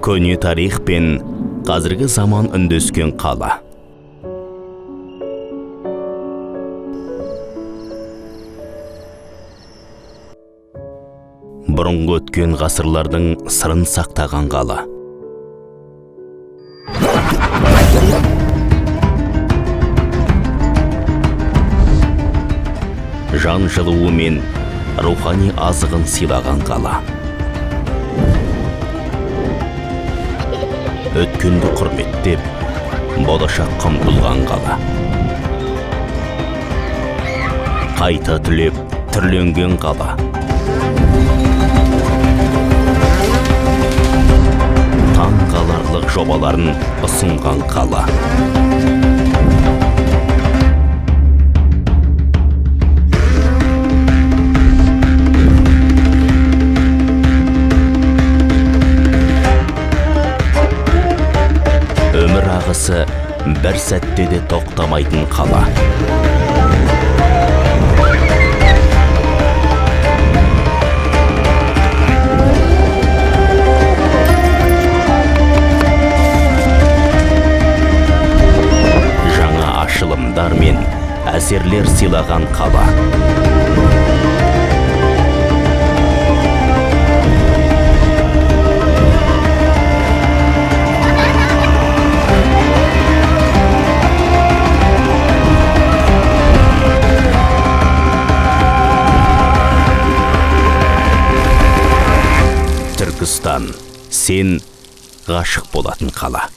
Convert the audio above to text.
Көне тарих пен қазіргі заман үндескен қала. Бұрынғы өткен ғасырлардың сырын сақтаған қала. Жан жылуы мен рухани азығын сыйлаған қала. Өткенді құрметтеп, болашаққа ұмтылған қала. Қайта түлеп, түрленген қала. Таңғаларлық жобаларын ұсынған қала. Өмір ағысы бір сәтте де тоқтамайтын қала. Жаңа ашылымдар мен әсерлер сыйлаған қала. Түркістан, сен ғашық болатын қала.